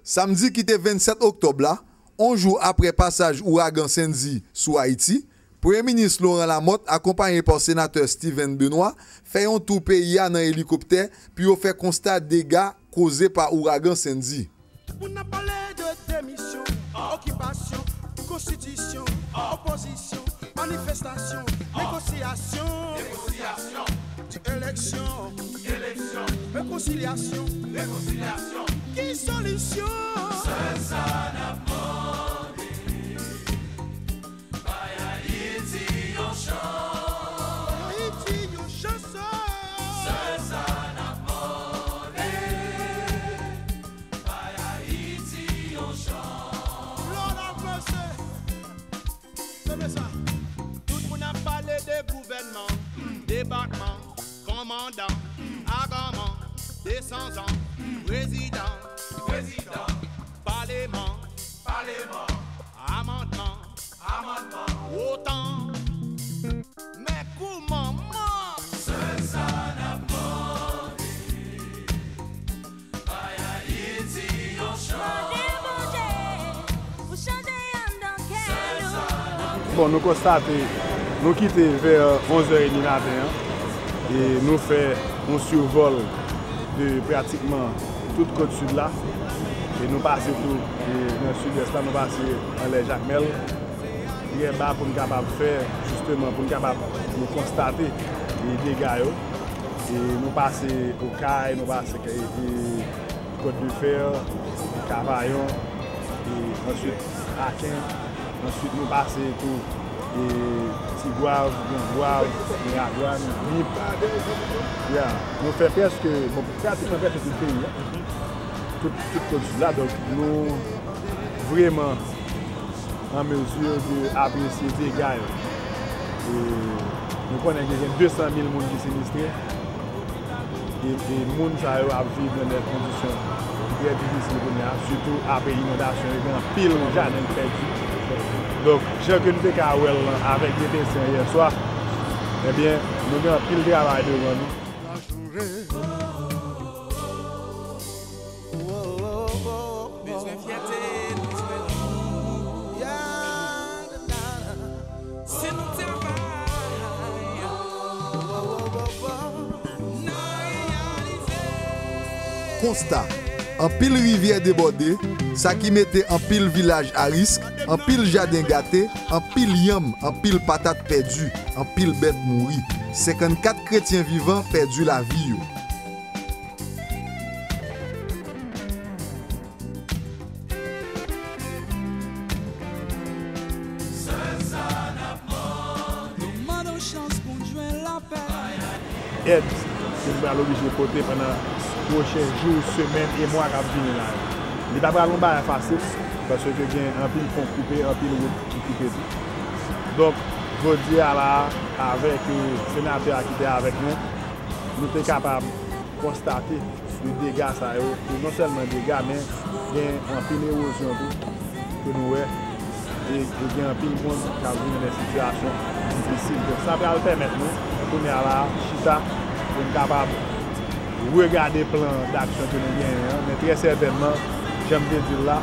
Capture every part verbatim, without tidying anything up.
Samdi ki te vennsèt oktòb la, on jou apre pasaj ouragan Sandy sou Ayiti, Premye Minis Laurent Lamothe, akonpaye pa Senatè Steven Benoît, fè yon tou peyi a nan elikoptè pou yo fè konsta dega koze pa ouragan Sandy. Moun ap pale de demisyon, okipasyon, konstitisyon, opozisyon, manifestasyon, negosyasyon, eleksyon, rekonsilyasyon, ki solisyon? Sèl sa n ap mande. Bay Ayiti yon chans. Ayiti yon chans. Sèl sa n ap mande. Bay Ayiti yon chans. Lord have mercy. Tande sa. Tout moun ap pale de gouvènman, debakman, kòmandan, aganman, desanzan, prezidan, prezidan, paleman, paleman, amannman, amannman, otan. Men kouman man? Sèl sa n ap mande. Bay Ayiti yon chans. Mande Bondye pou chanje anndan kè nou. Bon, nou konstate, nou kite vè onz è edmi maten an, e nou fè yon sivòl de pratikman tout Kot Sid la, e nou pase tou, e nan Sidès la, nou pase anlè Jakmèl, trè ba pou n kapab fè, jisteman, pou n kapab nou konstate, e dega yo. E nou pase Okay, nou pase, e, e, Côte de Fer, Kavayon, e answit Aken, answit nou pase tou, e, Tigwav, Gran Gwav, Miragwàn, Nip. Ya, nou fè prèske, bon, pratikman prèske tout peyi a. Tout, tout Kot Sid la, donk nou vrèman an mezi de apresye dega yo. E nou konnen ke gen de san mil moun ki sinistre, e, e moun sa yo ap viv nan de kondisyon ki trè difisil kounye a, sitou apre inondasyon yo, gen anpil jaden ki pèdi. Donk, jan ke nou te ka wè l lan avèk lepesè yè swa, ebyen, nou gen anpil travay devan nou. Bezwen fyète, bezwen lanmou. Se nou travay. N a reyalize. Konsta, anpil rivyè debòde, sa ki mete anpil vilaj a risk, anpil jaden gate, anpil yanm, anpil patat pèdi, anpil bèt mouri. Senkannkat kretyen vivan pèdi lavi yo. Sèl sa n ap mande. Nou mande w chans pou n jwenn lapè. Èd ke n pral oblije pote pandan pwochen jou, semèn e mwa k ap vini la yo. Li pa pral yon bagay fasil, paske gen anpil pon koupe, anpil wout ki koupe tou. Donk, jodi a la a, avèk, eh, senatè a ki te avèk mwen, nou te kapab konstate de dega sa yo, e non sèlman dega, men gen anpil ewozyon tou ke nou wè, e, e gen anpil moun k ap viv nan de sitiyasyon difisil. Donk, sa pral pèmèt nou, kounye a la, chita pou n kapab regade plan daksyon ke nou genyen an, men trè sètènman, jan m te di l la,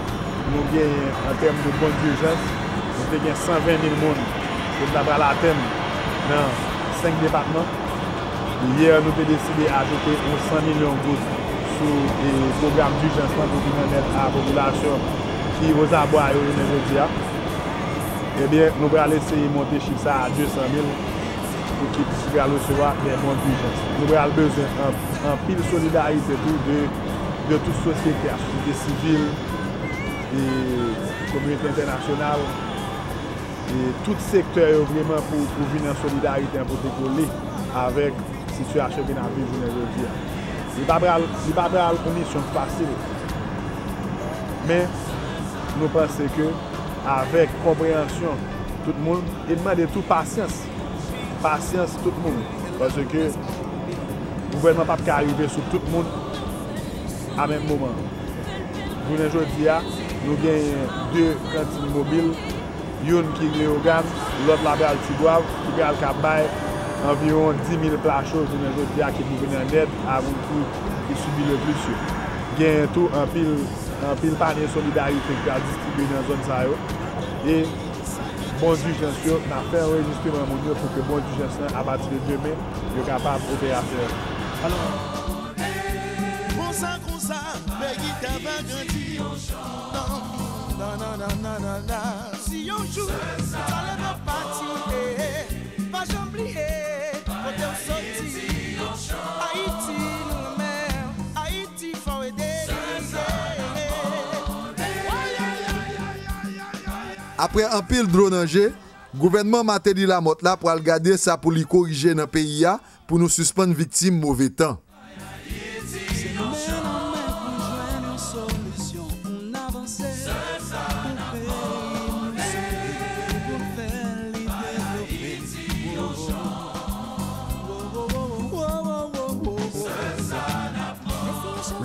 nou genyen, an tèm de bon dijans, nou te gen san ven mil moun ke nou ta pral atenn nan senk depatman. Yè, nou te deside ajoute yon san milyon goud sou, e, pwogram dijans lan pou vin an èd a popilasyon ki ozabwa yo jounen jodi a. Ebyen, nou pral eseye monte chif sa a a de san mil pou ki, ki pral resevwa de bon dijans. Nou pral bezwen an, anpil solidarite tou de, de tout sosyete a, sosyete sivil, e kominote entènasyonal, e tout sektè yo vrèman pou, pou vin an solidarite an pote kole avèk sitiyasyon ke n ap viv jounen jodi a. Li pa pral, li pa pral yon misyon fasil. Men, nou panse ke avèk konpreyansyon tout moun, e mande tou pasyans. Pasyans tout moun. Paske gouvènman p ap ka rive sou tout moun a menm moman. Jounen jodi a, nou genyen de kantin mobil, youn ki Leyogàn, lòt la pral Tigwav, ki pral ka bay anviwon dis mil pla cho jounen jodi a ki pou vin an èd a moun ki, ki sibi le plis yo. Genyen tou anpil Anpil panye solidarite ki pral distribye nan zòn sa yo. E bon dijans yo, n ap fè anrejistreman moun yo pou ke bon dijans lan, apati de demen, yo kapab operasyonèl. Alò, konsa, konsa, peyi ta va grandi. Non, non, non, non, non, non, non. Si yon jou, sa leve pati, eh, eh, pa janm bliye kote w soti. Ayiti, nou renmen w. Ayiti, fò w ede li. Apre anpil dlo nan je, gouvènman Martelly-Lamothe la pral gade sa pou li korije nan peyi a pou nou sispann viktim move tan.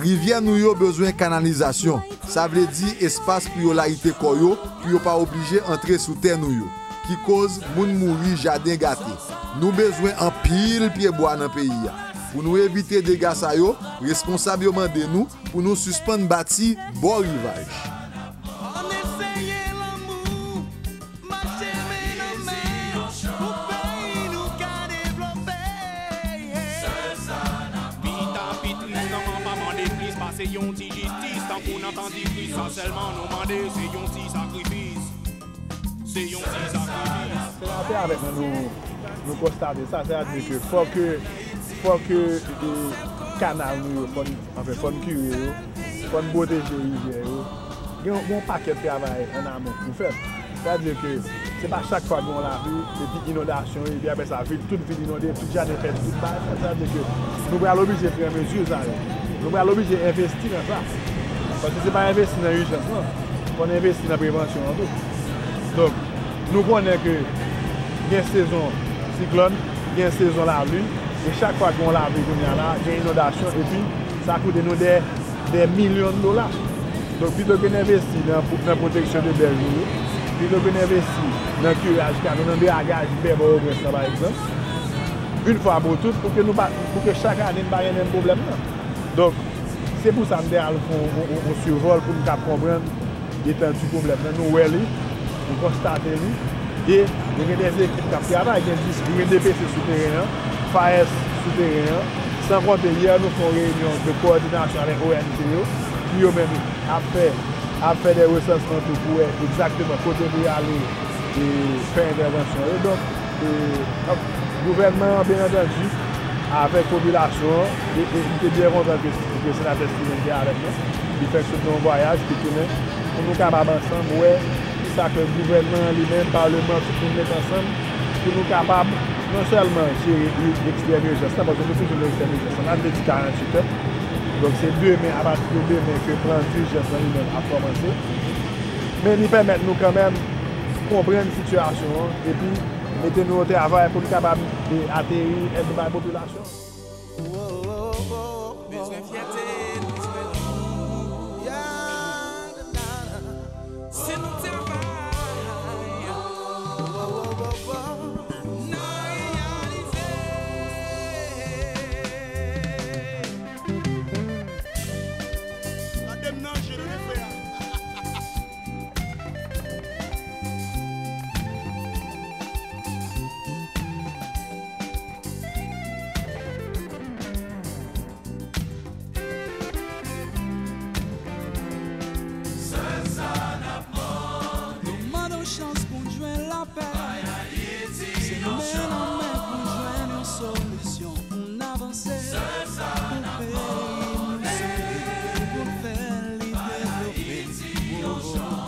Rivyè nou yo bezwen kanalizasyon, sa vle di espas pou yo layite kò yo, pou yo pa oblije antre sou tè nou yo, ki koz moun mouri, jaden gate. Nou bezwen anpil pyebwa nan peyi a. Pou nou evite dega sa yo, responsab yo mande nou pou nou sispann bati bò rivaj. Ann eseye lanmou, mache men nan men, pou peyi nou ka devlope. Sèl sa n ap mande. Pita pi tris, lanmò pa mande plis pase yon ti jistis, tankou nan tan di Kris, sa sèlman nou mande, se yon ti sakrifis. Se yon ti sakrifis. Senatè avèk mwen, nou, nou konstate sa, sètadi ke fò ke, fò ke e, kanal nou yo, fò n, anfen, fò n kire yo, fò n pwoteje rivyè yo. Gen, gen yon pakèt travay an amon pou fèt. Sètadi ke se pa chak fwa gen yon lapli, epi inondasyon, epi apre sa, vil, tout vil inonde, tout jaden pèdi, tout bagay. Sètadi ke nou pral oblije pran mezi sa yo. Nou pral oblije envesti nan sa. Paske se pa envesti nan ijans lan, fò n envesti nan prevansyon an tou. Donk, nou konnen ke gen sezon siklòn, gen sezon lapli, e chak fwa gen yon lapli kounye a la, gen inondasyon, epi sa koute nou dè, dè milyon dola. Donk, pito ke n envesti nan, nan pwoteksyon de bèj nou yo, pito ke n envesti nan kiraj kanal, nan dragaj bè Pòtoprens lan, pa egzanp, yon fwa pou tout, pou ke nou pa, pou ke chak ane n pa gen menm pwoblèm nan. Donk, se pou sa m te al fè yon, yon, yon, yon sivòl pou m kab konprann etandi pwoblèm nan. Nou wè li, nou konstate li, e nou gen de ekip k ap travay, gen dis, gen D P C sou teren an, FAES sou teren an, san konte yè nou fè yon reyinyon de kowòdinasyon avèk O N G yo, ki yo menm ap fè, ap fè de resansman tou pou wè egzakteman kote pou y ale e fè entèvansyon yo. Donk, e, gouvènman an, byen antandi, avèk popilasyon an, e, e, li te byen kontan ke, ke senatè Steven te avèk nou. Li fèk sot nan yon vwayaj, li tounen, pou nou kapab ansanm wè kisa ke gouvènman an li menm, palman, tout moun met ansanm, pou nou kapab non sèlman jere e, ekstra ijans lan, paske nou toujou nan ekstra ijans lan, n ap di karanntuit è. Donk, se demen, apati de demen, ke plan dijans lan li menm ap kòmanse. Men li pèmèt nou kanmenm konprann sitiyasyon an, epi mete nou o travay pou n kapab, e, ateri èd nou bay popilasyon an. Bezwen fyète, bezwen lanmou. Se nou travay. N a reyalize. Tande m nan je nou frè a. Sèl sa n ap mande. Nou mande w chans pou n jwenn lapè. Bay Ayiti yon chans. Se men nan men pou n jwenn yon solisyon, pou n avanse. Sèl sa n ap mande. Pou peyi nou soti, pou n fè li devlope. Bay Ayiti yon chans.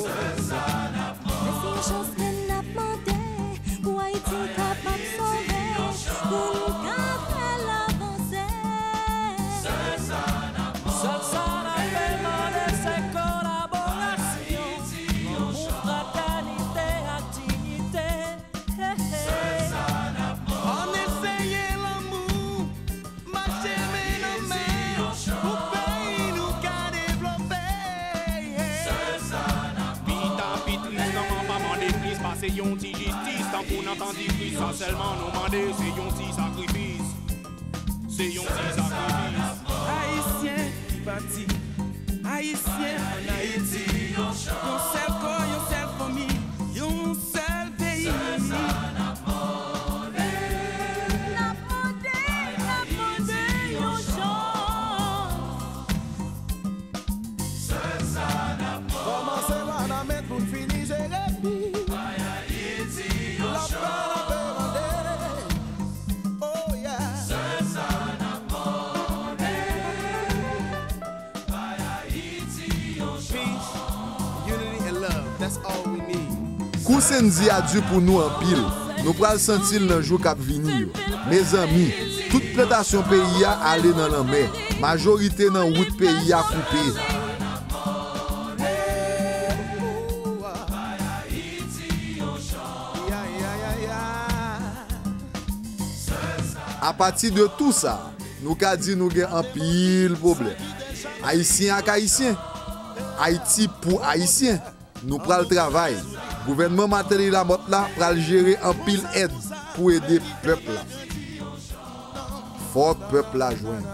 Sèl sa n ap mande. Men se yon chans men n ap mande. Pou Ayiti kapab sove, pou nou ka fè l avanse. Sèl sa n ap mande, se kolaborasyon, lanmou, fratènite ak diyite. Ann eseye lanmou, mache men nan men, pou peyi nou ka devlope. Sèl sa n ap mande. Pita pi tris, lanmò pa mande plis pase yon ti jistis, tankou nan tan di Kris, sa sèlman nou mande, se yon ti sakrifis. Se yon ti sakrifis. Ayisyen Ann Ayiti, yon chans. Yon sèl kò, yon sèl fanmi, yon sèl peyi. Sèl sa n ap mande. N ap mande, n ap mande yon chans. Sèl sa n ap mande. Kòmanse Wanament pou n fini Jeremi. Bay Ayiti yon chans. Lapè, lapè, mande. Oh yeah. Sèl sa n ap mande. Peace, unity and love, that's all we need. Kou Sendy a di pou nou anpil. Nou pral santi l nan jou k ap vini yo. Mezanmi, tout plantasyon peyi a ale nan lanmè. Majorite nan wout peyi a koupe. Apati de tou sa, nou ka di nou gen anpil pwoblèm. Ayisyen ak Ayisyen, Ayiti pou Ayisyen, nou pral travay. Gouvènman Martelly Lamothe la pral jere anpil èd pou ede pèp la. Fòk pèp la jwenn.